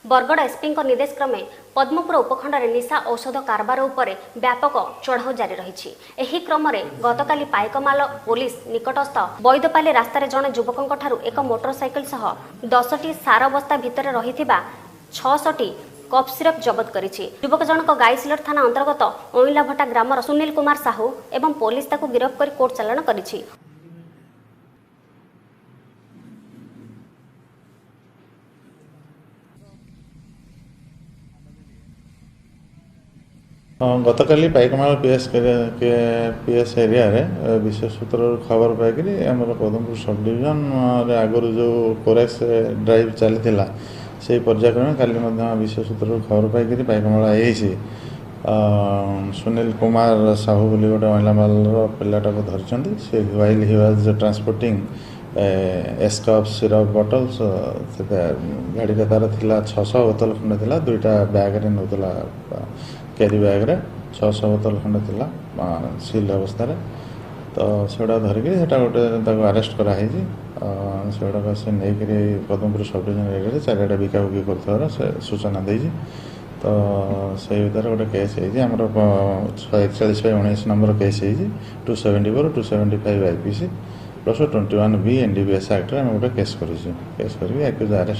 ବରଗଡ଼ ଏସ୍ପିଙ୍କ ନିର୍ଦ୍ଦେଶ କ୍ରମେ ପଦ୍ମପୁର ଉପଖଣ୍ଡରେ ନିଶା ଔଷଧ କାରବାର ଉପରେ ବ୍ୟାପକ ଚଢ଼ାଉ ଜାରି ରହିଛି। ଏହି କ୍ରମରେ ଗତକାଲି ପାଇକମାଲ ପୋଲିସ ନିକଟସ୍ଥ ବୈଦପାଲି ରାସ୍ତାରେ ଜଣେ ଯୁବକଙ୍କଠାରୁ ଏକ ମୋଟରସାଇକେଲ ସହ 10ଟି ସାର ବସ୍ତା ଭିତରେ ରହିଥିବା 600ଟି କଫ୍ ସିରପ୍ ଜବତ କରିଛି। ଯୁବକ ଜଣକ ଗାଇସିଲଟ ଥାନା ଅନ୍ତର୍ଗତ ଅଇଁଲାଭଟା ଗ୍ରାମର ସୁନୀଲ କୁମାର ସାହୁ ଏବଂ ପୋଲିସ ତାକୁ ଗିରଫ କରି କୋର୍ଟ ଚାଲାଣ କରିଛି। ହଁ, ଗତକାଲି ପାଇକମାଳ ପିଏସ୍ ଏରିଆରେ ବିଶେଷ ସୂତ୍ରରୁ ଖବର ପାଇକରି ଆମର ପଦମପୁର ସବ୍ ଡିଭିଜନରେ ଆଗରୁ ଯେଉଁ କୋରେକ୍ସ ଡ୍ରାଇଭ୍ ଚାଲିଥିଲା, ସେଇ ପର୍ଯ୍ୟାୟକ୍ରମେ କାଲି ମଧ୍ୟ ବିଶେଷ ସୂତ୍ରରୁ ଖବର ପାଇକରି ପାଇକମାଳ ଆଇଆଇସି ସୁନୀଲ କୁମାର ସାହୁ ବୋଲି ଗୋଟେ ଅଇଁଲାମାଲର ପିଲାଟାକୁ ଧରିଛନ୍ତି। ସେ while he was transporting Eskuf syrup bottles, ସେ ଗାଡ଼ିରେ ତାର ଥିଲା 600 ବୋତଲ ଖଣ୍ଡେ ଥିଲା, 2ଟା ବ୍ୟାଗ୍ରେ ନେଉଥିଲା, କ୍ୟାରି ବ୍ୟାଗ୍ରେ 600 ବୋତଲ ଖଣ୍ଡେ ଥିଲା ସିଲ୍ ଅବସ୍ଥାରେ। ତ ସେଗୁଡ଼ା ଧରିକିରି ସେଇଟା ଗୋଟେ ତାକୁ ଆରେଷ୍ଟ କରାହେଇଛି। ସେଗୁଡ଼ାକ ସେ ନେଇକରି ପଦ୍ମପୁର ସବ୍ ଡିଭିଜନ ଏରିଆରେ ଚାରିଆଡ଼େ ବିକାବିକି କରୁଥିବାର ସେ ସୂଚନା ଦେଇଛି। ତ ସେଇ ଭିତରେ ଗୋଟେ କେସ୍ ହେଇଛି ଆମର 141/19 ନମ୍ବର କେସ୍ ହେଇଛି, 274, 275 IPC plus 21B NDPS ଆକ୍ଟରେ ଆମେ ଗୋଟେ କେସ୍ କରିଛୁ। କେସ୍ କରିକି ଆକ୍ୟୁଜ୍ ଆରେଷ୍ଟ।